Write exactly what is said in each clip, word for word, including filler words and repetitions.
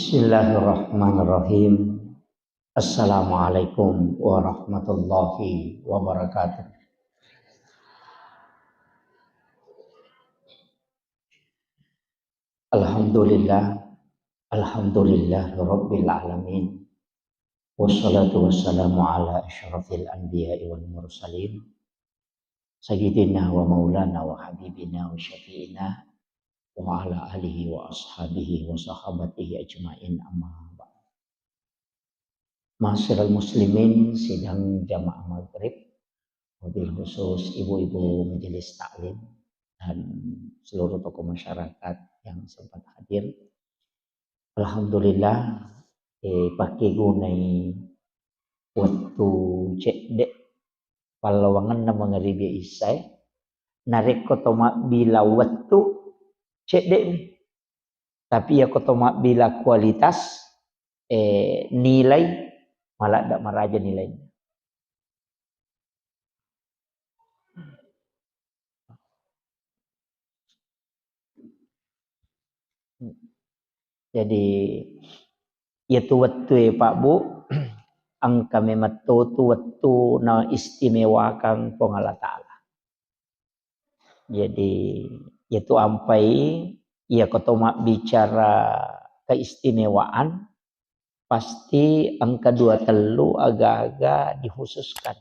Bismillahirrahmanirrahim. Assalamualaikum warahmatullahi wabarakatuh. Alhamdulillah. Alhamdulillah Rabbil Alamin. Wassalatu wassalamu ala asyrafil anbiya'i wal mursalin. Sayyidina wa maulana wa habibina wa syafi'ina wa ala alihi wa ashabihi wa sahabatihi ajma'in, amma ba'd. Ma'asyiral muslimin, sidang jamaah maghrib, wabil khusus ibu-ibu majelis taklim dan seluruh tokoh masyarakat yang sempat hadir. Alhamdulillah, eh, pakkegunai wettu cedde pallawangenna mangaribi isyae. Narekko to mabbila wettu, cedde'mi. Tapi iyako to mabbila kualitas, eh, nilai, maladde maraja nilaina. Jadi, iyatu wettue, Pak, Bu, engka memetto tu wettu naistimewakang Puang Allah Ta'ala. Jadi, iyatu ampai, iyako to mabbicara keistimewaan, pasti engka dua tellu aga-aga dikhususkan.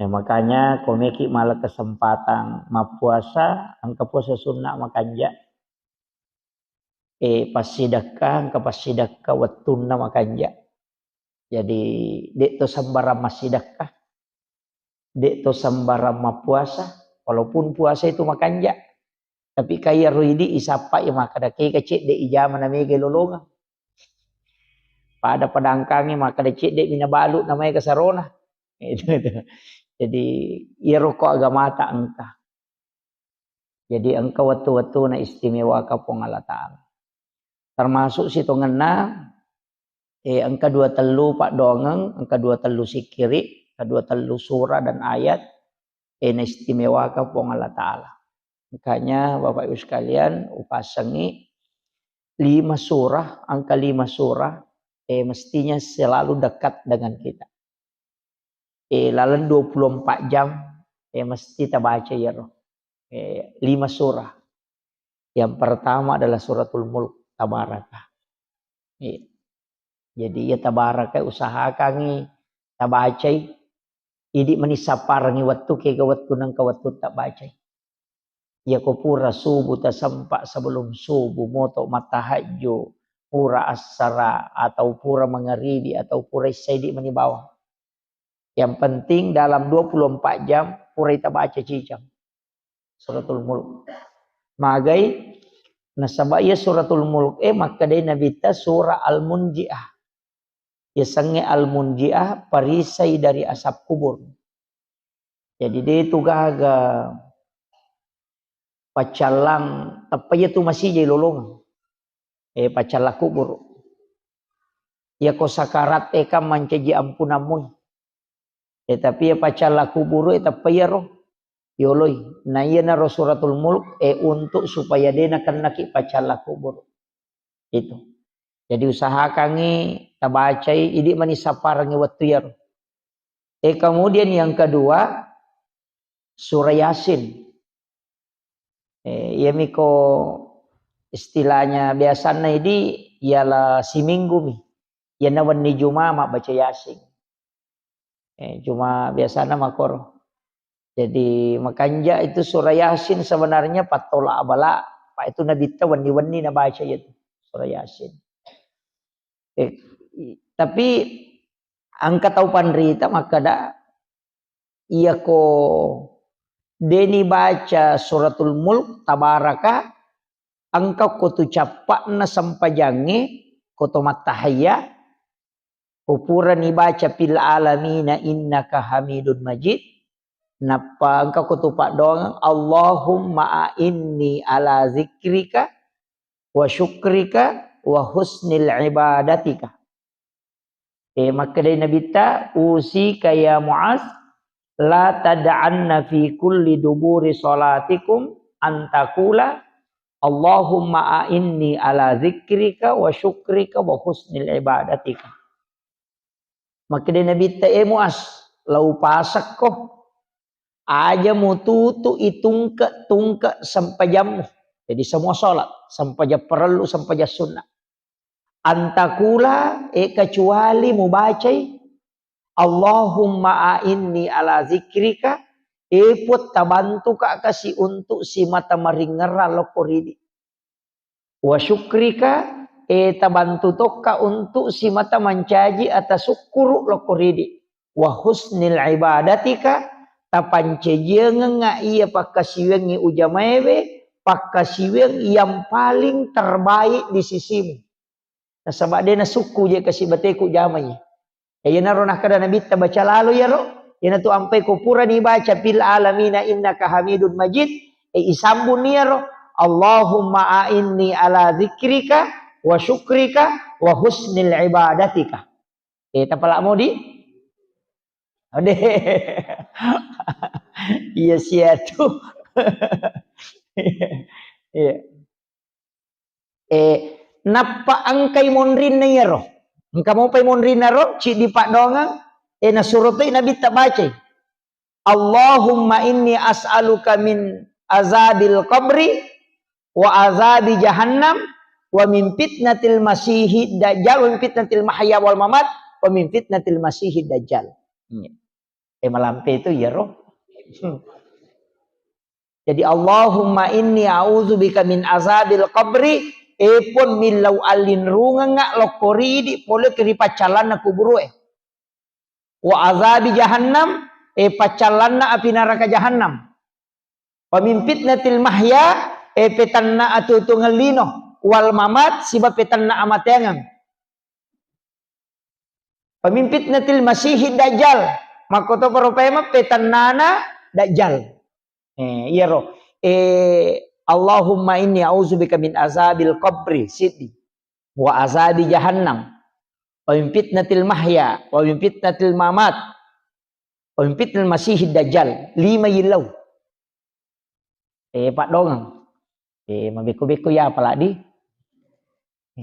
Ya, makanya komeki mala kesempatan mappuasa, engka puasa sunna makanja. Eh, passidekka, engka passidekka wettunna makanja. Jadi, de' to sembarang massidekka, de' to sembarang mappuasa, walaupun puasa itu makanja. Tapi kaya ro idi isappa i makkeda, kega cedde ijama na mega lolongeng. Pada-pada angkangi makkeda cedde mi nabalu na maega sarona. Itu, itu. Jadi, iyaro ko agamata engka. Jadi, engka wettu-wettu na istimewaka Puang Allah Ta'ala. Termasuk sitongenna, eh, engka dua tellu paddoangeng, engka dua tellu sikkiri, engka dua tellu surah dan ayat, eh, na istimewaka Puang Allah Ta'ala. Makanya, Bapak Ibu sekalian, upasengi lima surah, angka lima surah, eh, mestinya selalu dekat dengan kita. Eh, laleng dua puluh empat jam, eh, mesti tabaca iyaro. Eh, lima surah. Yang pertama adalah Suratul Mulk, Tabaraka. Eh, jadi, ya, Tabaraka usahakangi tabacai. Idi mani sapparengi wettu, kega wettu nengka wettu tabacai. Iyako pura subuh tasempa, sebelum subuh moto mattahajju, pura assara atau pura mangaribi atau pura isya, idi mani bawang. Yang penting dalam dua puluh empat jam pura itabaca cicang Suratul Mulk. Magai, nasaba iya Suratul Mulk e makkedai Nabitta surah Al-Munjiah. Yasengnge Al-Munjiah, perisai dari asap kubur. Jadi, de tu gaga paccallang, tappa iya tu masijai lolongeng. Eh, paccallang kubur. Iyako sakarat e kan mancaji ampunang mui. Eh, tapi iya paccallang kubur e tappa iyaro yoloi. Na iyanaro Suratul Mulk, eh, untuk supaya de nakennaki paccallang kubur. Itu. Jadi, usahakangi tabacai, idi mani sapparengi wettu iyaro. Eh, kemudian yang kedua, surah Yasin. Eh, iyamiko istilahnya biasanna idi, ialah siminggu mi. Iyana wenni Juma mabbaca Yasin. Eh, cuma biasana makoro. Jadi, makanja itu surah Yasin sebenarnya pattola abala, Pak, itu Nabitta wenni-wenni nabaca itu surah Yasin. Eh, i-, tapi engka tau panrita makkeda, iyako deni baca Suratul Mulk, Tabaraka, engka ko tu cappa'na sempajangnge, ko to mattahayya, ko purani baca fil alamina innaka hamidun majid, nappa engka ko tu paddoangeng, Allahumma a'inni ala zikrika wa syukrika wa husnil ibadatika. Eh, makkedai Nabitta, "Usika ya Muaz, la tad'anna fi kulli duburi salatikum an taqula, Allahumma a'inni ala dzikrika wa syukrika wa husnil ibadatika. Makkeda Nabitta, "E Muaz, lau pasekko, aja mututu itungke-tungke sempajammu." Jadi semua sholat, sempajang parellu, sempajang sunnah. Antakula, e, kecuali mubacai, "Allahumma a'inni ala zikrika," e Puang, tabantuka kasi untuk simata maringerrang lokko ridi. "Wa syukrika," e tabantu tokka untuk simata mancaji ata sukkuru lokko ridi. "Wa husnil ibadatika," tapancajiangengnga iya pakkasiwiangngi ujamaewe, pakkasiwiang yang paling terbaik di sisimu. Nasaba de nasukku je kasi bateku jamai. E, iyanaro nakkeda Nabitta, "Baca lalo iyaro." Iyanatu ampai ko purani baca, "Fil alamina innaka hamidun majid," e, isambunni iyaro, "Allahumma a'inni ala dzikrika wa syukrika wa husnil ibadatika." E, tapala modi? Ode. Iya siatu. Iya. E, nappa engkai monrinna iyaro. Engka mopai monrinna ro, ciddi paddoangeng, e, nasuro toi Nabitta bacai, "Allahumma inni as'aluka min azabil qabri wa azabi jahannam wa min fitnatil masihid dajjal wa min fitnatil mahya wal mamat wa min fitnatil masihid dajjal." Hmm. E, malampe itu iyaro. Jadi, "Allahumma inni a'udzubika min azabil qabri," e Puang, millau allinrungengnga lokko ridi pole ri paccallanna kuburue. "Wa azabi jahannam," e paccallanna api naraka jahannam. "Wa min fitnatil mahya," e petanna atuo-tuongeng lino, "wal mamat," siba petanna amateangeng. "Wa min fitnatil masihid dajjal," makkotoparo paimeng petannana dajjal. E, iyaro, e, "Allahumma inni a'udzubika min azabil qabri," siddi, "wa azabi jahannam, wa min fitnatil mahya, wa min fitnatil mamat, wa min fitnatil masihid dajjal." Lima yillau. E, paddoangeng. E, mabekko-bekko ya apalagi. E,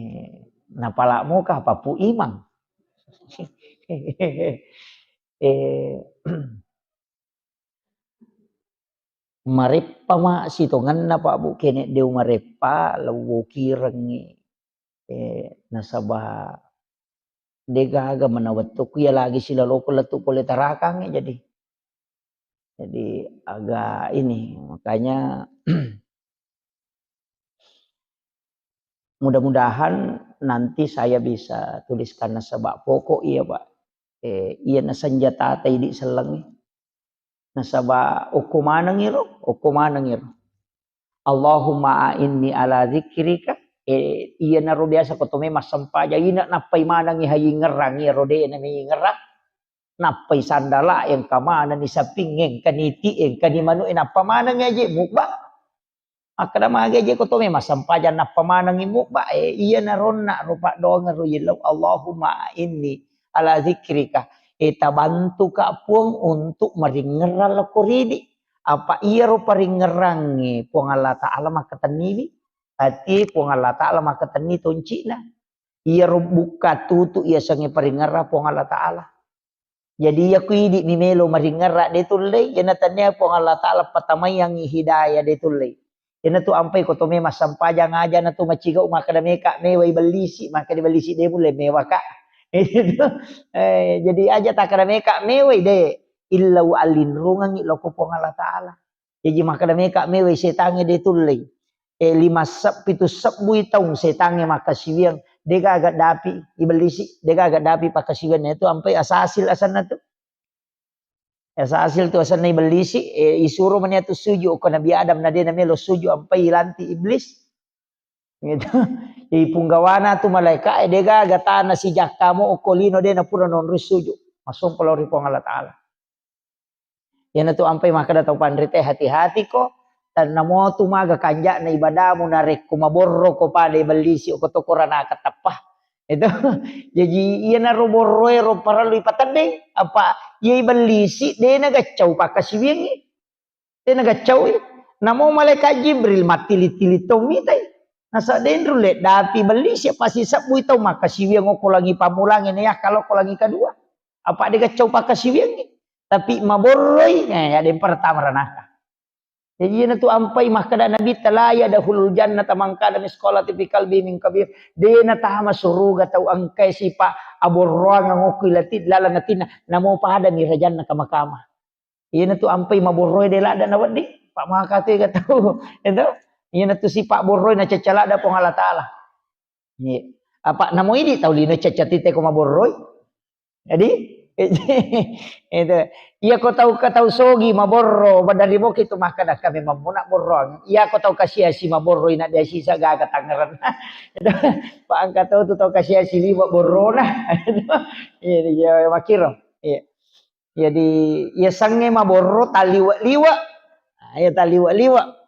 napala moka papu imang. E, mareppa ma sitongenna, Pak Bu, kene deu mareppa, lewwokirengngi. E, nasaba degaga mana wettukku ya lagi silaloku lettu pole tarakangnge jadi. Jadi agak ini, makanya mudah-mudahan nanti saya bisa tuliskan nasaba pokok iya, Pak. E, iya na senjata ta idi sellengnge. Nasaba okko maneng iro, okko maneng iro. "Allahumma a'inni ala dzikrika," e, iyanaro biasa ko tome massempajang, ina nappai manengngi hayingngerang, iyaro de na meyingngerang. Nappai sandala, engka manenni saping, engka niti, engka ni manu, e, nappa maneng aje mubba. Makkeda magi aje ko tome massempajang nappa manengngi mubba, e, iyanaro onna ro paddoangeng ro yellau, "Allahumma a'inni ala dzikrika," e, tabantuka Puang untuk maringngerang lokko ridi. Apa iyaro paringngerangnge Puang Allah Ta'ala makkatenniwi, ati Puang Allah Ta'ala makkatenni toncina. Iyaro bukka tutu iyasengnge paringngerang Puang Allah Ta'ala. Jadi, iya ku idi mi melo maringngerang de tullei, iyana tania Puang Allah Ta'ala patamaiyangngi hidayah de tullei. Iyanatu ampai ko tome massempajang aja natu macigau makkeda meka mewai bellisi, makkeda bellisi de mulle mewaka. E, jadi aja takkeda meka mewai de, illau allinrungengngi lokko Puang Allah Ta'ala. Jaji makkeda meka mewai setangnge de tullei. E, lima seb-, pitu sebbui taung setangnge makkasiwiang, degaga dapi ibellisi, degaga dapi pakkasiwianna itu ampai asasil asenna tu. Asasil tu asenna ibellisi, e, isuro mani atu sujud ko Nabi Adam na de na melo sujud ampai ilanti iblis. Gitu. Ipunggawana tu malaika, e, degaga tana sijakka mo okko lino de na pura nonroi sujud. Massompa lao ri Puang Allah Ta'ala. Iyanatu ampai makkeda tau panrite, hati-hati ko, tennamo tu maga kanja'na ibadamu narekko maborro ko pada ibellisi ko toko ranaka teppa. Itu. Jaji iyanaro borroe ro parellu ipateddeng, apa iya ibellisi de na gaccau pakkasiwiangngi. De na gaccaui. Namo malaikat Jibril mattili-tili tau mitai. Nasa denru le dapi belli siapa sisebbui tau makkasiwiang okko langi pammulangi ne yakka lokko langi kedua. Apa de gaccau pakkasiwiangngi. Tapi maborroi, eh, ada yang pertama ranaka. Jadi iyana tu ampai makkeda Nabi, "La yadkhulul jannata man kana misqala dzarratin fi qalbi min kabir." De natama suruga tau engkai sipa aborroang okko ilati laleng atinna, namo pada mi rajanna kama-kama. Iyana tu ampai maborroe de ladda nawedding, Pak maka tu ga tau. Itu. Iyana tu sipa borroe na cacca ladda Puang Allah Taala. Iya. Apa namo idi tau lino cacca tite ko maborroi. Jadi, itu. Iya ko tau ka tau sogi maborro, badari boki tu makkada kami mammuna borroang. Iya ko tau kasiasi maborro ina dia sisa gaga tangeran. Itu. Pak angka tau tu tau kasiasi liwa borrona. Iya, iya, makiro. Iya. Jadi, iya sange maborro taliwa-liwa. Nah, iya taliwa-liwa.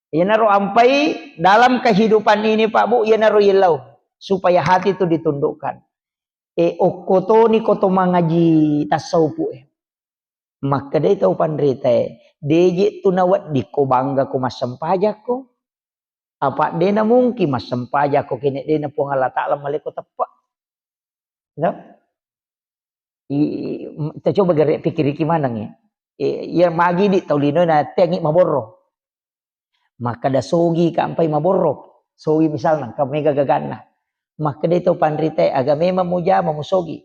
Iyanaro ampai dalam kehidupan ini, Pak Bu, iyanaro yellau supaya hati itu ditundukkan. E, okko toni ko to mangaji tasawufu e. Makkedai tau panrita e, deje tu nawedding ko bangga ko massempajakko. Apa dena mungkin massempajakko kene dena Puang Allah Taala maleko teppe. No? I, i, m-, kita coba gere pikiriki maneng ya. I, iya magi di tau lino na tengi maborro. Makkada sogi ka ampai maborro. Sogi misalna, ka mega gaganna. Makkada tau panrita e, aga memang mujama musogi.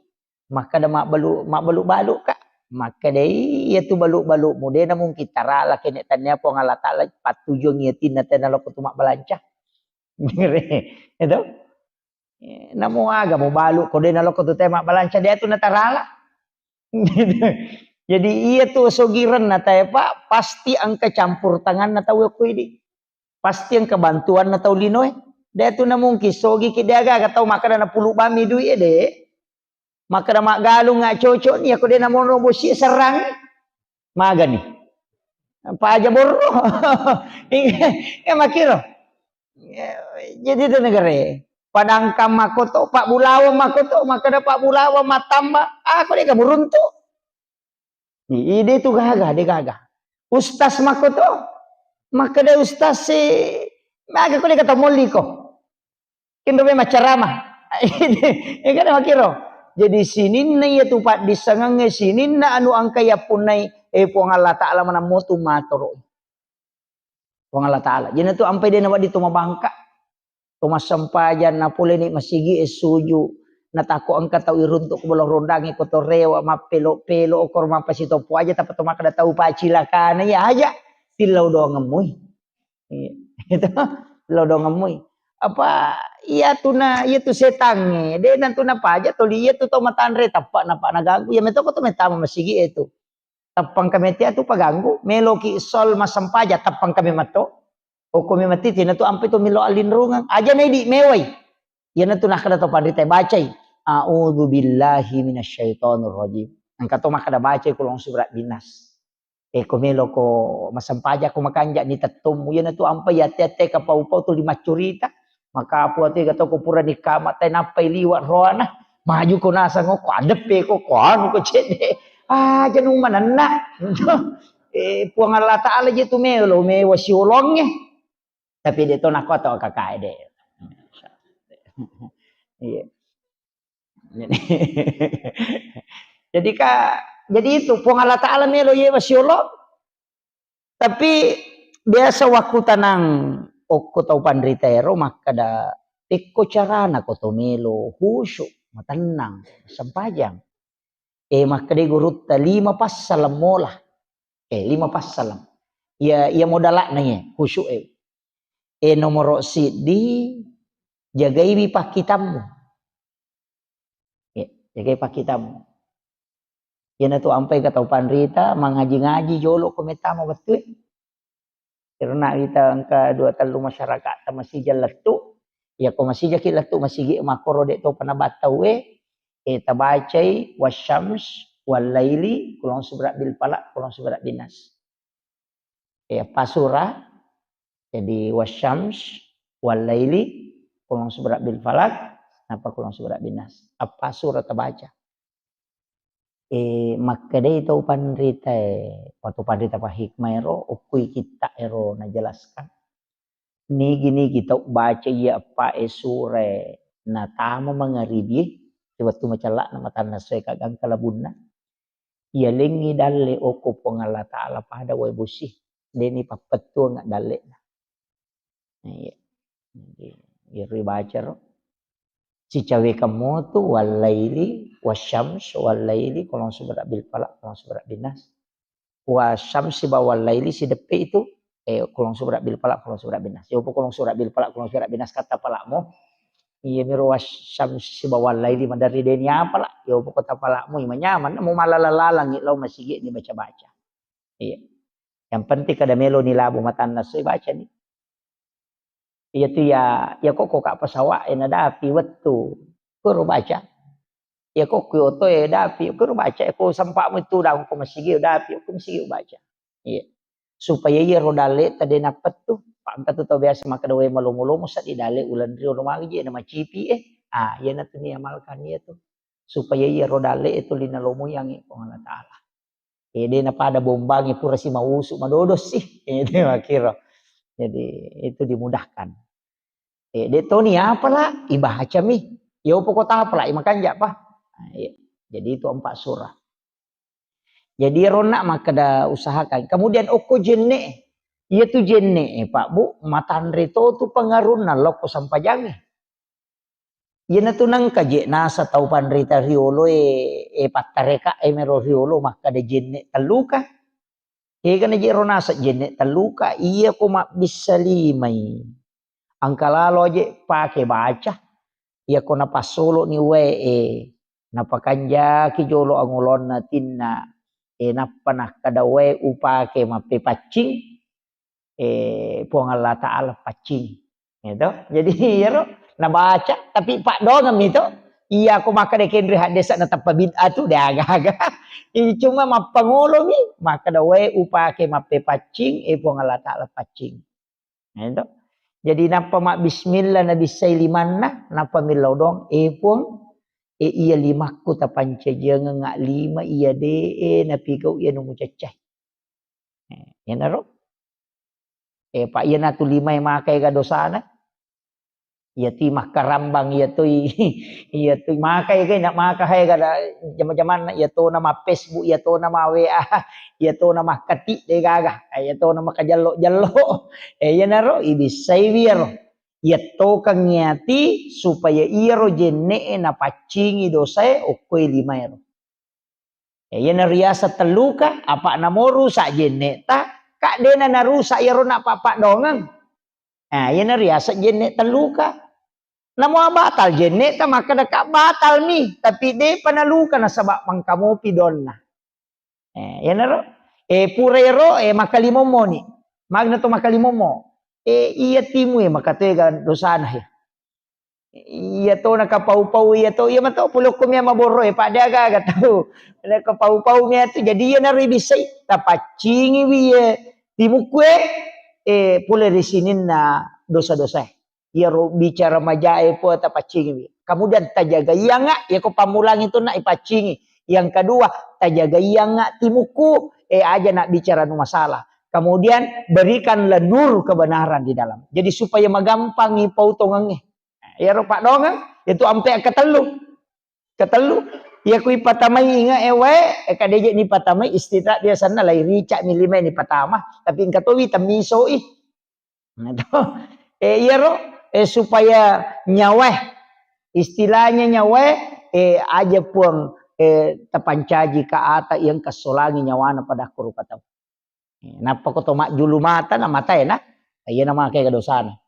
Makkada mabbalu, mabbalu-balu ka. Makkada iya tu balu-balu mu dena mungkin tarala kene tania Puang Allah Taala pattujuang iya tinna tena loko tu mabbalanca. Itu. Eh, namo aga mubalu ko de naloko tu te mabbalanca de tu natarala. Jadi iya tu sogirenna tae, Pak, pasti engka campur tanganna tau ko idi. Pasti engka bantuanna tau linoe. De tu na mungkin sogi ki de aga-aga tau makkada napulu bami duit e de. Makkada maggalung nga cocok ni ako de namono bosi serrang. Magani. Paja borro. Eh, makiro. Jadi itu negara. Padangkang makoto, Pak Bulawa makoto, makkada Pak Bulawa matamba, aku de kamu runtu. Ide tu gaga, de gaga. Ustaz makoto, makkada ustaz si, maka ko de kata molliko. Kenro memang ceramah. Ya kan makiro. Jadi sininna iya tu paddissengengnge, sininna anu engka yappunnai, eh, Puang Allah Taala manammo tu matoro. Puang Allah Taala. Jadi tu ampai de nawedding tu mabangka. Tu massempajang napoleni masigi e suju. Natakko engka tau iruntuk ko bolo rondangi ko to rewa mappelo-pelo okor mappasitopo aja tappa to makkada tau pacilakana iya aja. Tillau doangeng mui. Iya. Itu lodongeng mui. Apa iya tuna, iya tu setangnge, de na tu napaja toli iya tu tau matanre tappa napa naganggu. Iya metoko tu metama masigi e tu. Tappang kami tia tu paganggu, meloki sol masempaja tappang kami matto. Okko mi mati tina tu ampe tu milo alinrungeng. Aja na idi mewai. Iya na tu nakkada to panrita bacai. A'udzu billahi minasyaitonir rajim. Engka to makkada bacai kulong surat binas. E, ko melo ko massempajang ko makanja ni tettommu, iya na tu ampai ate-ate kapau-pau tuli maccurita. Maka apu ate gato ko pura ni kama te nappai liwa roana. Maju ko nasang ko adeppe ko, ko anu ko cedde. Ah, janu manenna. Eh, Puang Allah Taala je tu melo, mewa siolongnge. Tapi de to nako to kakae de. Iya. Jadi ka, jadi itu Puang Allah Taala melo yewa siolo. Tapi biasa waktu tanang okko tau panrita ero makkada, "Pekko carana ko to melo khusyuk, matennang, sempajang." Eh, makkada gurutta lima passaleng mola. Eh, lima passaleng. Iya, iya modalakna iya, khusyuk e. Eh, nomoro siddi, jagaiwi pakkitammu. Ya, jagai pakkitammu. Iyanatu ampai ka tau panrita, mangaji-ngaji jolo ko mettama wettue. Karena kita engka dua tellu masyarakat ta masija lettu. Ya ko masijaki lettu masigi makkoro de topa nabattau e, eh, tabacai wasyams wal laili, kulong subra bil falak, kulong subra bin nas. Eh, apa surah? Jadi wasyams wal laili, kulong subra bil falak, napa kulong subra bin nas. Apa surah tabaca? Eh, makkedai tau panrita, eh, atau panrita pahikmah ero, okkui kitta ero najelaskan. Nigi-nigi tau baca iya eppa e sura e natama mangaribi e, wettu macella'na matanna soe kagangka labunna. Iya lengngi dalle okko Puang Allah Ta'ala pada wae bosi. Deni pappettuang dalle'na. Iya. Jadi, iyaro baca ro. Sicawekang motu wallaili, wasyams, wallaili, kulong subra bil falaq, kulong subra bin nas. Wasyamsi ba wallaili sideppe itu, eh, kulong subra bil falaq, kulong subra bin nas. Yopo kulong subra bil falaq, kulong subra bin nas kata palakmu. Iya miro wasyamsi ba wallaili maderri deni apala. Yopo kota palakmu, ima nyaman, mau malala-lalangi lao masigi ni baca-baca. Iya. Yang penting kada melo ni labu matanna soe baca ni. Iya tu ya, ya kok kok pesawat e nadapi wettu. Kuro baca. Ya kok kok oto e dapi, kuro baca. Ya kok sempakmu itu dah kok masigi dapi, kok masigi baca. Iya. Supaya iya ro dalle tadi napettu. Pak engka tu tau biasa makkeda wae malomo-lomo sa di dalle ulan rio rumah je na macipi eh. Ah, iya natu ni amalkan iya tu. Supaya iya ro dalle itu lina lomo yang Puang Allah Ta'ala. Eh, de napada bombangi pura si mausu madodo sih. Eh, de makkiro. Jadi itu dimudahkan. Eh, de toni apala ibacami. Ya upo kota apala imakanja pa. Nah, iya. Jadi itu empat surah. Jadi ronna makkeda usahakan. Kemudian okko jenne. Iya tu jenne, eh, Pak Bu, matanre to tu pengarunna lokko sampajangi. Iyanatu nengka je nasa tau panrita riolo e, e pattareka e mero riolo makkeda jenne telluka. Egana je ro nasa jenne telluka, iya ko mabbissa limai. Engka lalo aje pake baca. Iya ko napassolo ni wae e, napakanjaki jolo angolonna tinna, e nappa nakkeda wae upake mappepaccing. Eh, Puang Allah Ta'ala paccing. Gitu. Jadi, iyaro nabaca, tapi paddoangeng mi to. Iya, ko makkeda kenri haddesa na tappa bid'ah tu, de aga-aga. Ih, cuma mappangolomi, makkeda wae upake mappepaccing, eh, Puang Allah Ta'ala paccing. Gitu. Jadi, nappa mabbismillah, nabissai limanna, nappa millau doang, eh, Puang, eh, iya limakku tapancajiangeng lima, iya de, eh, napigau iya nu mucaccai. Eh, iyanaro. Eh, pa iyanatu limae makaega dosana. Iyatu makkarambang, iyatu, iyatu makaega, na maka haega da jama-jamanna, iyatona ma Facebook, iyatona ma W A, iyatona makkati de gaga, iyatona makajallo-jallo. Eh, iyanaro ibissai wiyaro. Iyattokang iyati supaya iyaro jenne'e napaccingi dosae okkoe limaero. Ya, iyana riaseng telluka, apa namo rusak jenne'ta, ka de'na narusak iyaro napappaddoangeng. Nah, iyana riaseng jenne telluka. Namo batal jenne'ta, makkeda ka batal mi, tapi de'pa naluka nasaba mangkamopi donna. Eh, iyanaro, eh, pura ero, eh, makkalimommo ni. Magna to makkalimommo. Eh, iya timu, eh, makatoega dosana, eh. Iya to nakapau-pau, iya to, iya mato pulokko mia maborro, eh, pada aga-aga tau. Nakapau-pau mia tu, jadi iyanaro ibissai, tapaccingi wi, eh, timukku, eh, eh, pole ri sininna dosa-dosa. Iyaro bicara majae po tapaccingiwi. Kemudian tajagaianga, iyako pammulang itu nak ipaccingi. Yang kedua, tajagaianga timukku, eh, aja nak bicara nu masalah. Kemudian berikanlah nur kebenaran di dalam. Jadi supaya magampangi pautongangnge. Iyaro paddoangeng, itu ampe ketellu. Ketellu, iya kui patamai inge e wae, eh, kadeje ni patamai istirahat biasanna lai rica mi lima ni patama, tapi engka towi temmisoi. Nah, to. Eh, iyaro, eh, supaya nyawae, istilahnya nyawae, eh, aja Puang, eh, tapancaji ka ata yang kasolangi nyawana pada kuru katau. Eh, nappa ko to majjulu mata na matae na, iya na make dosana.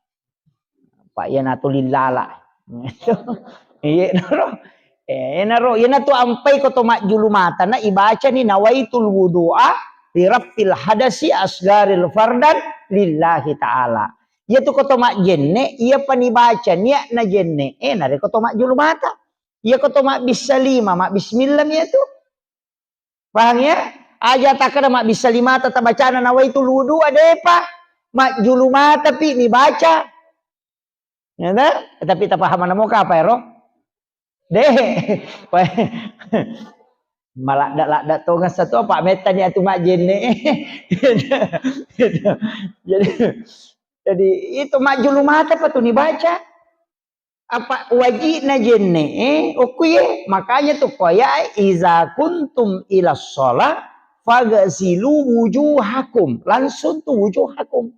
Pa iya na tu lillala. Iya naro. Eh, naro, iya na tu ampai ko to majjulu mata na ibaca ni nawaitul wudu'a li rafil hadasi asgaril fardan lillahi ta'ala. Iya tu ko to majjenne, iya pani baca niat na jenne, eh, nare ko to majjulu mata. Iya ko to mabbissa lima, mabbismillah mi iya tu. Paham ya? Aja takkeda mabbissa limata tabacana nawaitul wudu, adepa. Majjulu mata pi nibaca. Ya ta? Tapi tapahamana moka apa ero? De. Maladda-ladda tongeng satu apa mettani atu majjenne. Jadi, jadi itu majjulu mata apa tu nibaca? Apa wajibna jenne, eh, okkuye. Makanya tu koya, "Iza kuntum ila sholat, fagasilu wujuhakum." Langsung tu wujuhakum.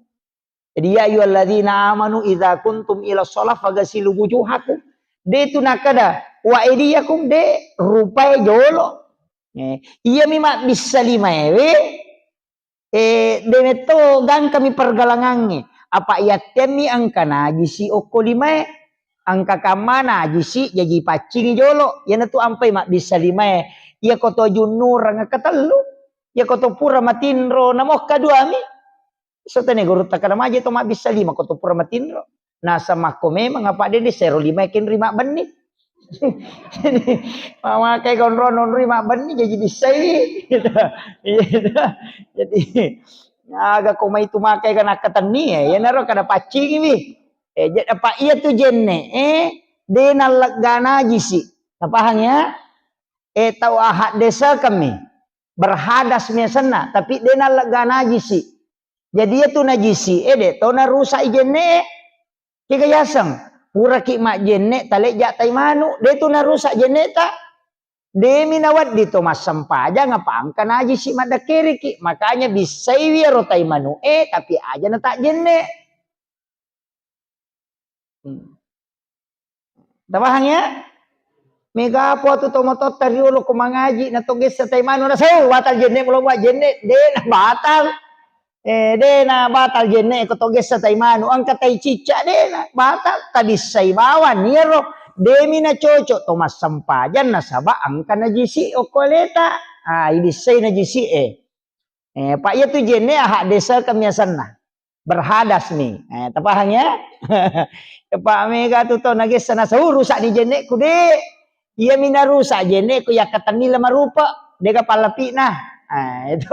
Jadi, "Ya ayyuhalladzina amanu idza kuntum ila shalah fagasilu wujuhakum." De tu nakada, "Wa aidiyakum," de, rupae jolo. Eh, iyami mabbissa limaewe, eh, de metto gangkami pergalangangnge. Apa yattemmi engka najisi okko limae. Engka kamma najisi jaji paccingi jolo. Iyanatu ampai mabbissa limae. Iya koto junnurang katellu. Iya koto pura matinro namokka duami. Setene gurutta kada maje to mabbissa lima ko to pura matinro. Nasa makko memang apa de de sero lima kenri mabbenni. Jadi, mamakai konro nonri mabbenni jadi bissai. Gitu. Iya, gitu. Jadi, aga ko mai tu makai kana katenni ya, ya naro kada paccingi wi. Eh, jadi apa iya tu jenne, eh, de nallegga najisi. Napahang ya? Eh, tau ahad desa kami. Berhadas mi asenna, tapi de nallegga najisi. Jadi, iya tu najisi e, de to narusak i jenne e. Kega yaseng, puraki majjenne, talejja tai manu, de tu narusak jenne ta. Demi nawedding to massempajang apa engka najisi maddekkeriki. Makanya bissaiwi ero tai manu e, tapi aja na tak jenne. Hmm. Tapahang ya? Mega apa tu tomatotta riolo ko mangaji na to gessa tai manu na sau batal jenne mulo buat jenne de na batal. Eh, de na batal jenne ko to gessa tai manu engka tai cicca de na batal tabissai bawang iyaro demi na cocok to massempajang nasaba engka najisi okko aleta. Ah, ibissai najisi e. Eh, pa iya tu jenne aha desa kami asenna. Berhadas mi. Eh, tapahang ya? Pak mega tu to nagessa na sau rusak ni jenneku de. Iya mi narusak jenneku yakkatenni lama rupa. Dega pallapina. Ah, itu.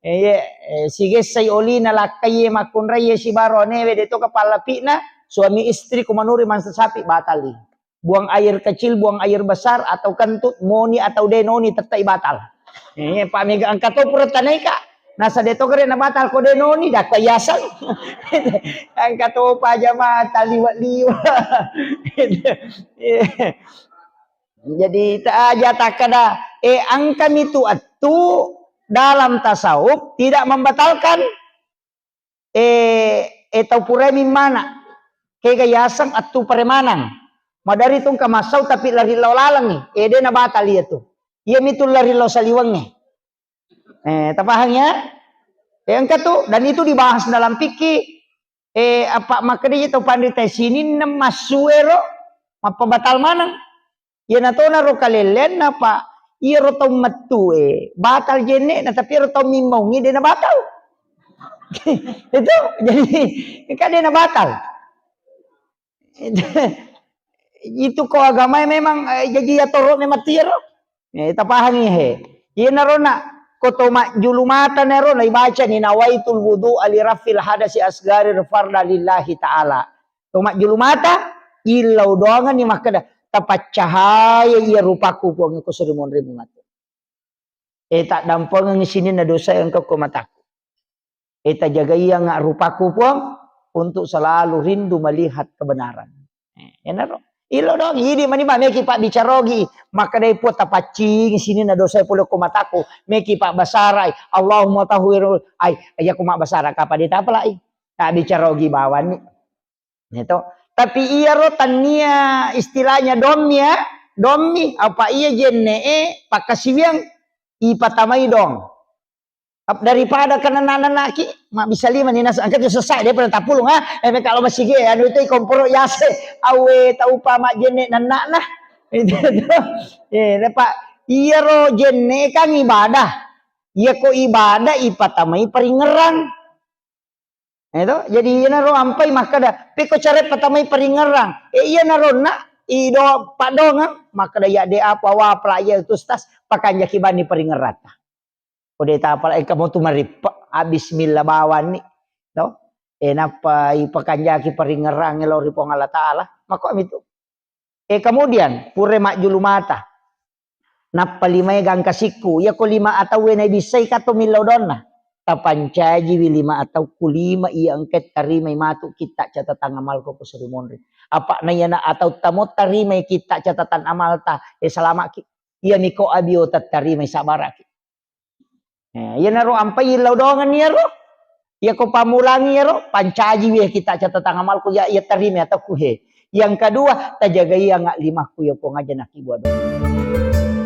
Eh, iya, eh, sigessai olina lakkai makkunrai sibaro anewe de to ka pallapina. Suami istri kumanuri mansa sapi batali. Buang air kecil, buang air besar, atau kentut, moni atau de noni, tettai batal. Eh, pa mega engka to pura tanaika. Nasa de to gere na batal ko de noni, dakko yaseng. Engka to pa jama taliwa-liwa. Jadi ta aja takkada, eh, engka mi tu attu dalam tasawuf tidak membatalkan. Eh, eh, tau purai mimmana. Kega yaseng attu paremanang. Madari tu engka massau tapi lari lao lalengi. Eh, de na batal iya tu. Iya mi tu lari lao saliwengnge. Eh, tapahang ya? Eh, engka tu, dan itu dibahas dalam fikih. Eh, apa makkedai tau panrita sininna massu ero mappabatal maneng. Iyana tona ro kalelleanna, Pak. Iyaro tau mettu e, batal jenne'na, tapi iyaro tau mimmaungngi de na batal. Itu, jadi, kan de na batal. Itu ko agamae memang, eh, jaji yatoro memang tiaro. Eh, tapahangi he. Iyanaro na, ko to majjulu mata naro na ibacani nawaitul wudu'a li rafil hadasi asgari farda lillahi ta'ala. To majjulu mata, illau doanganni makkeda, "Tapaccahaya iya rupaku, Puang, ko suri monri mungatu. Eh, taddampengengi sininna dosa engka ko mataku. Eh, tajagaianga rupaku, Puang, untuk selalu rindu melihat kebenaran." Eh, enaro. Illau doang, idi mani ba meki pabbicarogi, makkedai Puang, "Tapaccingi sininna dosa pole ko mataku." Meki pabbasarai, "Allahumma tahhirul," ai, iya ko mabbasara kapa de tapalai. Tabbicarogi bawanni. Gitu. Tapi iyaro tannia istilahnya dommi ya, dommi apa iya jenne'e pakkasiwiang ipatamai dong. Ap-, daripada kenana-nanaki, mabbissa lima ni nas-, engka tu sesai dia pernah tapulung ha. Eh, kalau masih ge anu itu komporo yase, awe taupa majjenne nannana. Itu tuh. Eh, lepa iyaro jenne kan ibadah. Iya ko ibadah ipatamai paringerang. Eh, to? Jadi iyanaro ampai makkeda, "Pekko cara patamai paringerang." Eh, iyanaro na ido padongang makkeda, "Ya de apa wa pala iya tu stas pakanjaki bani paringerata." Ko de tapala engka mo tu marippe, ah, bismillah bawanni. To? Eh, nappa ipakanjaki paringerang lao ri Puang Allah Taala. Makko mitu. Eh, kemudian, pura majjulu mata. Nappa limae gangkasikku, iyako lima atauwe naibissai kato millau donna. Tapancajiwi lima atauku lima iya engka tarimai matu kitta catatan amalku ko suri monri. Apa na iyana atau tamo tarimai kitta catatan amalta, eh, salamaki. Iyami ko abio tattarimai sabaraki. Eh, iyanaro ampai lau doangan iyaro. Iyako pammulangi iyaro, pancajiwi kitta catatan amalku ya, iya tarimai atauku he. Yang kedua, tajagai anga limakku ya Puang aja nakibua doang.